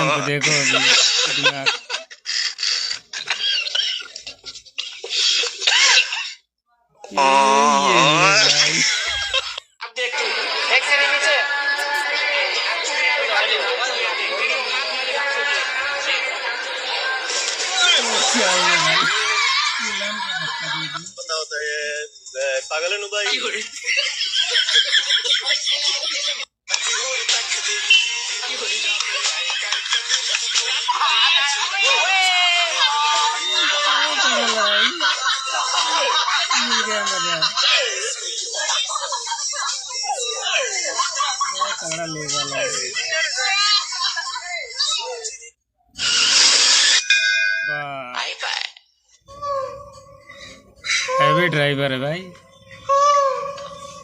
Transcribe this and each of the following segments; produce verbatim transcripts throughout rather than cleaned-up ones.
वो देखो अभी दिमाग। ये, ये, ये भाई। अब देख तू, एक सीढ़ी नीचे। क्या हुआ भाई? ये लैंप का धक्का दे दिया। बताओ तो ये, ए, पागल है नु भाई? मिल गया मजा। बहुत तगड़ा लेवल है। वाह। हैवी ड्राइवर है भाई।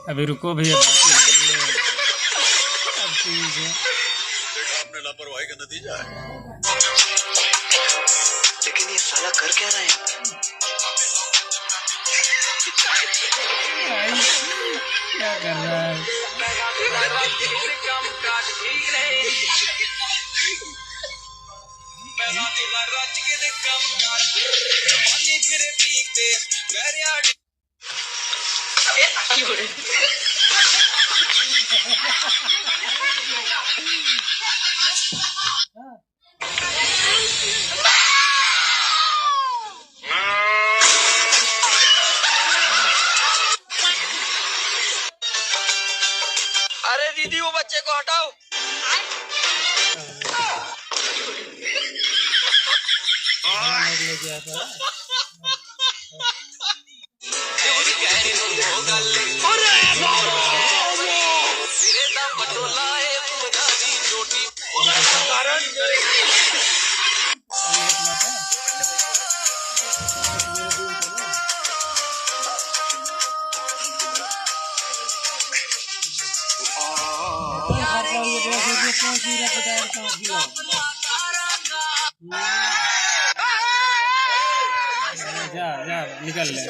अभी रुको भैया, बाकी है। अब ठीक है। देखा आपने लापरवाही का नतीजा है। लेकिन ये साला कर क्या रहा है? भाई, क्या कर रहा है? अरे दीदी, वो बच्चे को हटाओ। जा, जा, निकल ले।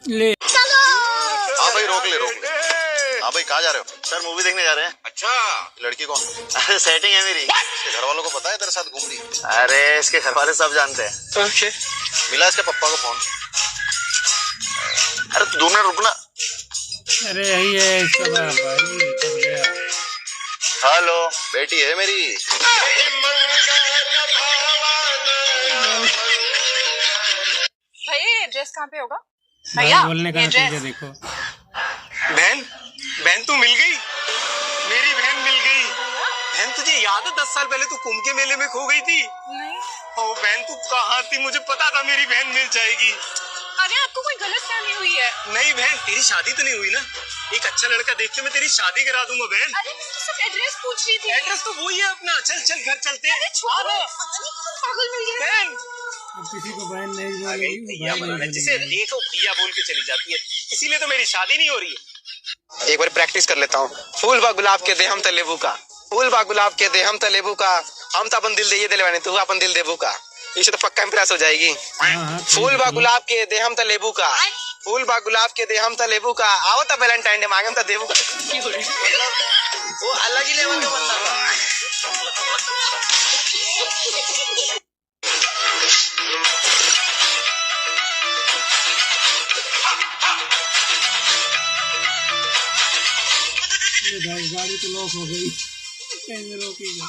ले। हाँ भाई, रोक ले, रोक ले। हाँ भाई, कहाँ जा रहे हो? सर, मूवी देखने जा रहे हैं। अच्छा। लड़की कौन? अरे, सेटिंग है मेरी। इसके घर वालों को पता है तेरे साथ घूम रही है? अरे, इसके घर वाले सब जानते हैं। ओके। मिला इसके पप्पा को फोन। अरे, तू दो मिनट रुक ना। अरे, यही है इसका बाप, भाई, थक गया। हेलो, बेटी है मेरी। भैया, ये एड्रेस कहाँ पे होगा? भाई, भैया, बोलने का ये नतीजा एड्रेस। देखो। बहन, बहन, तू मिल गई, मेरी बहन मिल गई। बहन, तुझे याद है, दस साल पहले तू कुंभ के मेले में खो गई थी? नहीं। ओ बहन, तू कहाँ थी? मुझे पता था मेरी बहन मिल जाएगी। अरे, आपको कोई गलतफहमी हुई है। नहीं बहन, तेरी शादी तो नहीं हुई ना? एक अच्छा लड़का देख के मैं तेरी शादी करा दूंगा बहन। अरे, मैं तो सिर्फ एड्रेस पूछ रही थी। एड्रेस तो वही है अपना। चल, चल, घर चलते हैं। अरे, छोड़ो, आ ना। पागल मिल गया। बहन। अब किसी को बहन नहीं बोलेगी, अरे, भैया भाई नहीं बोलेगी। जिसे देखो भैया बोल के चली जाती है, इसीलिए तो मेरी शादी नहीं हो रही है। एक बार प्रैक्टिस कर लेता हूँ। फूल बा गुलाब के देहम त लेबू का, फूल बा गुलाब के देहम त लेबू का, हम त अपन दिल देइए देले बानी, तू अपन दिल देबू का? इसे तो पक्का इम्प्रेस हो जाएगी। हाँ, हाँ, ठीक है। फूल बा गुलाब के देहम त लेबू का, फूल बा गुलाब के देहम त लेबू का, आवत वैलेंटाइन डे मांगम त देबू का। वो अलग ही लेवल का बंदा बा। ये भाई, गाड़ी तो लॉक हो गई, कहीं में रोकेगा।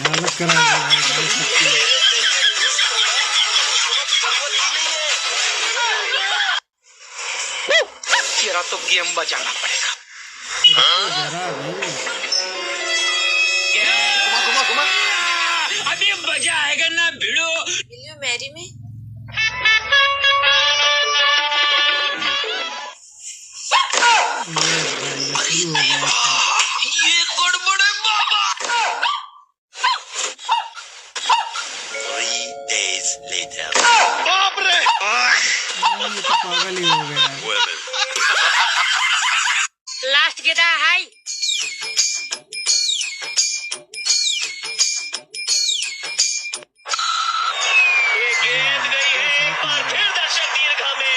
हालत खराब है भाई, भाई, सबकी। तेरा तो गेम बजाना पड़ेगा। जरा भाई। घुमा, घुमा, घुमा। अभी मजा आएगा ना भिड़ो। Will you marry me? पागल ही हो गया। Last गेंदा है। ये गेंद गई है एक बार फिर दर्शक दीर्घा में।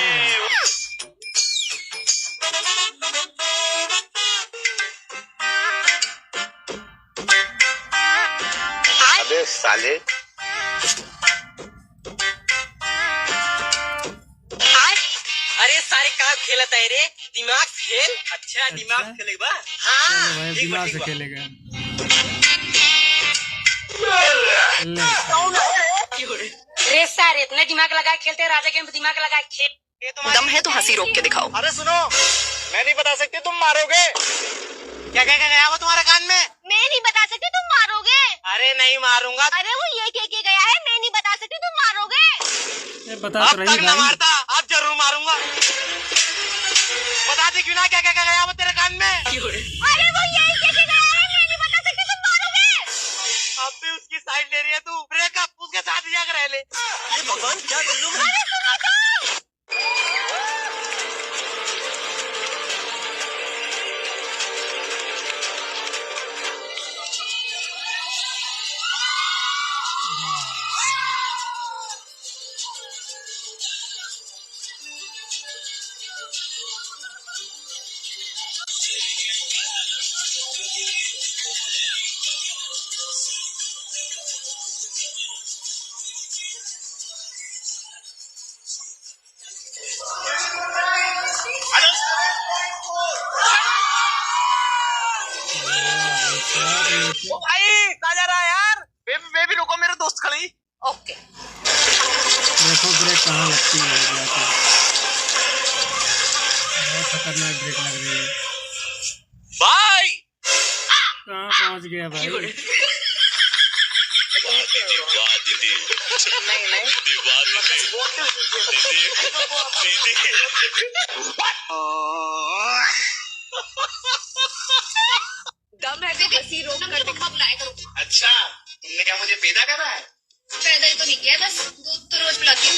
अबे साले। अरे सारे, का खेलत है रे? दिमाग से खेल। अच्छा, दिमाग से खेलेगा? हाँ, चलो भाई, ठीक बा, दिमाग से खेलेगा। ले। रे सारे, इतना दिमाग लगा के खेलते हैं, राजा गेम पे दिमाग लगा के खेल। दम है तो हंसी रोक के दिखाओ। अरे सुनो, मैं नहीं बता सकती, तुम मारोगे। क्या कह के गया वो तुम्हारे कान में? मैं नहीं बता सकती, तुम मारोगे। अरे नहीं मारूंगा। अरे वो ये कह के गया है, मैं नहीं बता सकती, तुम मारोगे। ये बता तो रही भाई। अब तक ना मारता, अब जरूर मारूंगा। बता दे क्यों ना, क्या कह के गया वो तेरे कान में? अरे वो यही कह के गया है, मैं नहीं बता सकती, तुम मारोगे। अब भी उसकी side ले रही है तू। Breakup, उसके साथ ही जाकर रह ले। ये भगवान, क्या जुल्म है। अरे सुनो तो। ओ भाई, ताजा रहा यार। बेबी, बेबी, रुको, मेरे दोस्त खड़ी। OK। देखो ब्रेक कहाँ लगती है, जाके। बहुत खतरनाक ब्रेक लग रही है। भाई! कहाँ पहुँच गया भाई? दीदी, वाह दीदी। नहीं, नहीं। दीदी, वाह दीदी। दीदी, दीदी। दम है तो हंसी रोक कर दिखा। अच्छा, तुमने क्या मुझे पैदा करा है? पैदा ही तो नहीं किया, बस दूध तो रोज पिलाती हूँ।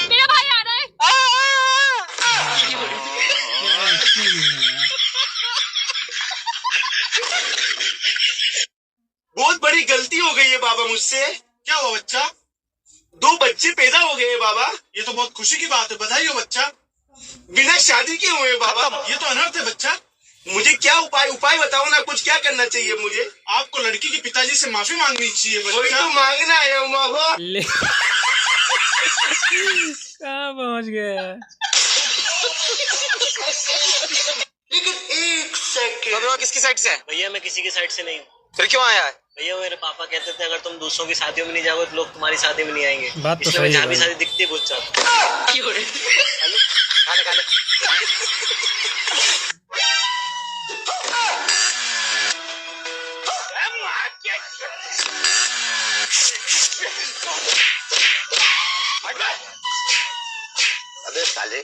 मेरा भाई आ रहा है। बहुत बड़ी गलती हो गई है बाबा मुझसे। क्या हुआ बच्चा? दो बच्चे पैदा हो गए हैं बाबा। ये तो बहुत खुशी की बात है, बधाई हो बच्चा। बिना शादी के हुए बाबा। ये तो अनर्थ है बच्चा। मुझे क्या उपाय, उपाय बताओ ना, कुछ क्या करना चाहिए मुझे? आपको लड़की के पिताजी से माफी मांगनी चाहिए बच्चा। वही तो मांगना है बाबा। ले। कहाँ पहुँच गया? लेकिन एक second। तो अभी वहाँ किसकी side से है? भैया, मैं किसी की side से नहीं हूँ। फिर क्यों आया है? भैया, मेरे पापा कहते थे, "अगर तुम दूसरों की शादियों में नहीं जाओगे, तो लोग तुम्हारी शादी में नहीं आएंगे।" बात तो इसलिए मैं सही है जहाँ भी भाई। शादी दिखती है, घुस जाता हूँ। क्यों रे? खा ले, खा ले। अबे साले।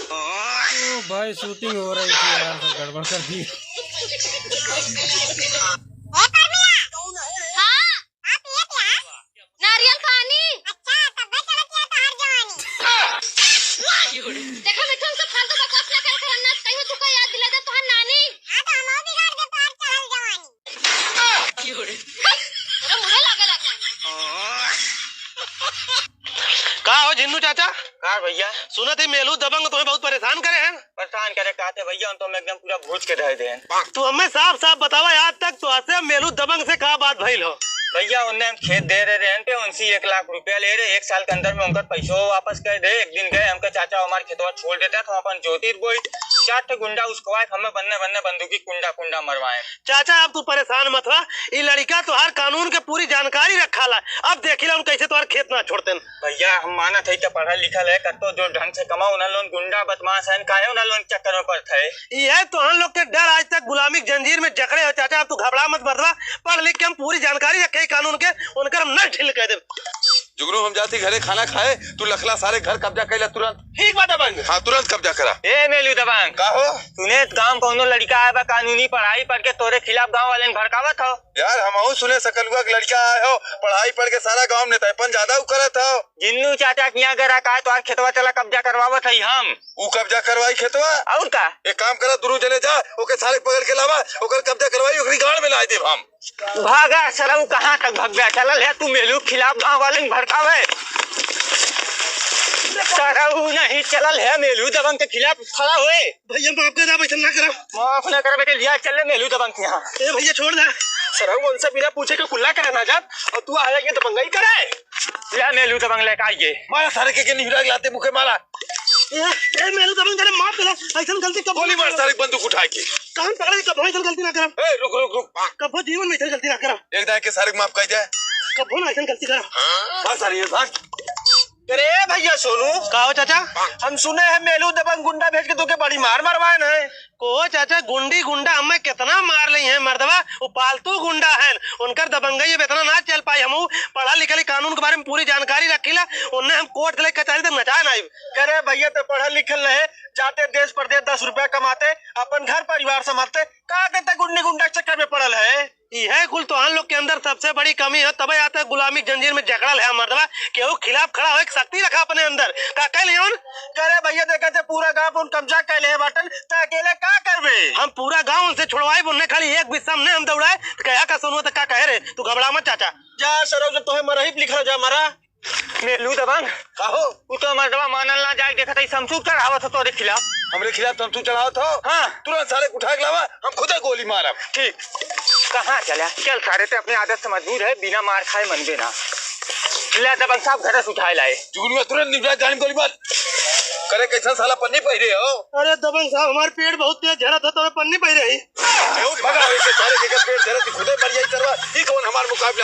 ओ भाई, shooting हो रही थी यार, सब गड़बड़ कर दी। ए परमिया। हाँ? आप पिए क्या? नारियल पानी। अच्छा, तब चलत है तोहार जवानी। देखा मिथुन, सब फालतू बकवास ना करे, वरना कहीं तू का याद दिला दे तोहार नानी। हाँ, तो हम बिगाड़ दे तोहार चढ़ल जवानी। अरे मुझे लगे लगे। का हो झिन्नू चाचा? का भैया? सुनत ही मेलू दबंग तुम्हें बहुत परेशान करे हैं। परेशान करे कहते भैया, हम तो एकदम पूरा भूज के धर दे। तू हमें साफ साफ बतावा, आज तक तो ऐसे मेलू दबंग से का बात भइल हो? भैया, उनने हम खेत दे रहे रहन पे, उनसे एक लाख रुपया ले रहे, एक साल के अंदर में उनका पैसो वापस कर दे। एक दिन गए, हमका चाचा हमारे खेतवा छोड़ देता, तो हम अपन जोतीत बोई। चार ठे गुंडा उसकवाए, हमें बन्ने बन्ने बंदूकी कुंडा कुंडा मरवाए। चाचा, अब तू परेशान मत हुआ, ई लड़िका तोहार कानून के पूरी जानकारी रखाला। अब देखी ला उन कैसे तोहार खेत ना छोड़तेन। भैया, हम मानत है कि पढ़ल लिखल है, कत्तो जो ढंग से कमाओ ना लोन, गुंडा बदमाश है, काहे ना लोन चक्कर में पड़त है। ई है तोहन लोग के डर, आज तक गुलामी के जंजीर में जकड़े हो चाचा। अब तू घबरा मत मर्दवा, पढ़ लिख के हम पूरी जानकारी रखे कानून के, उनकर हम नल ढील कर दे। जुगनू, हम जाती घरे खाना खाए, तू लखला सारे घर कब्जा कैला तुरंत। ठीक बा दबंग। हाँ, तुरंत कब्जा करा। ए मेलू दबंग। का हो? सुने, गांव कौनो लड़िका आए बा, कानूनी पढ़ाई पढ़ के तोरे खिलाफ गांव वाले ने भड़कावत हो। यार, हमहू सुने सकलुआ के लड़िका आए हो, पढ़ाई पढ़ के सारा गांव में नेतापन ज्यादा उ करत हो। जिन्नू चाचा के यहाँ गरा का तोहार खेतवा चला कब्जा करवावत हई हम। ऊ कब्जा करवाई खेतवा? और का? एक काम करा, दुनू जने जा, ओके सारे पकड़ के लावा, ओकर कब्जा करवाई, ओकरी गाड़ में लाए देब हम। भागा सरऊ, कहाँ तक भगबे? चलल है तू मेलू खिलाफ गाँव वाले में भड़कावे। सरऊ नहीं चलल है मेलू दबंग के खिलाफ खड़ा होए। भैया माफ कर दे, ऐसा ना करा। माफ ना करा बेटे, लिया चल ले मेलू दबंग के यहाँ। ए भैया छोड़ दे। सरऊ उनसे बिना पूछे के कुल्ला करे ना जात और तू आया ये दबंगई करे। ले मेलू दबंग लेके आइए। मारा सारे के, के निहुरा के लाते मुखे मारा। ए, ए, मेलू दबंग, जरा माफ करा, ऐसन गलती कब गोली मार सारे बंदूक उठा के। कान पकड़ के कबो ऐसन गलती ना करब। ए, रुक, रुक, रुक। कबो जीवन में ऐसन गलती ना करब। एक दाएं के सारे माफ कर दे। कबो ना ऐसन गलती करब। मार सारे ये भाग। अरे भैया सोनू। का हो चाचा? हम सुने हैं मेलू दबंग गुंडा भेज के तोके बड़ी मार मरवाए न है। को चाचा, गुंडी गुंडा हमें कितना मार ली हैं मर्दवा, वो पालतू गुंडा हैं, उनकर दबंगई अब इतना ना चल पाई। हमहू पढ़ल लिखल ही कानून के बारे में पूरी जानकारी रखीला, उन्हें हम कोर्ट ले कचहरी तक नचाए ना आइब। करे भैया, तो पढ़ल लिखल रहे, जाते देश परदेश दस रुपया कमाते, अपन घर परिवार संभालते, का देते गुंडी गुंडा के चक्कर में पड़ल है? इहे कुल तोहन लोग के अंदर सबसे बड़ी कमी है, तबे आज तक गुलामी जंजीर में जकड़ल है मर्दवा। केहू खिलाफ खड़ा होए के शक्ति रखा अपने अंदर। का कह लियोन? करे भैया, देखा थे पूरा गांव पे उन कब्जा कर ले है बाटन, त अकेले का करबे? हम पूरा गांव उनसे छुड़वाए, उन्हें खाली एक बिस्सा में हम दौड़ाए, त कहा का सुनो त का कहे रे? तू घबरा मत चाचा। जा सरऊ, जब तोहे मरही लिखल जा मरा। मेलू दबंग। का हो? उ तो मर्दवा मानल ना जाए, देखत हई समसूर चढ़ावत हो तोरे खिलाफ। हमरे खिलाफ समसूर चढ़ावत हो? हाँ। तुरंत सारे के उठा के लावा, हम खुदे गोली मारब। ठीक। कहाँ चला? चल सारे, ते अपने आदत से मजबूर है, बिना मार खाए मनबे ना। ले दबंग साहब, घरे से उठाए लाए। जुगनुआ तुरंत निपटा, जान गोली मार। करे कैसन साला पन्नी पहिरे हो? अरे दबंग साहब, हमार पेट बहुत तेज झरत है, तो मैं पन्नी पहिरे ही। भगा, ऐसे सारे के पेट झरत, खुदे मर जाई सरवा। ई कौन हमार मुकाबला?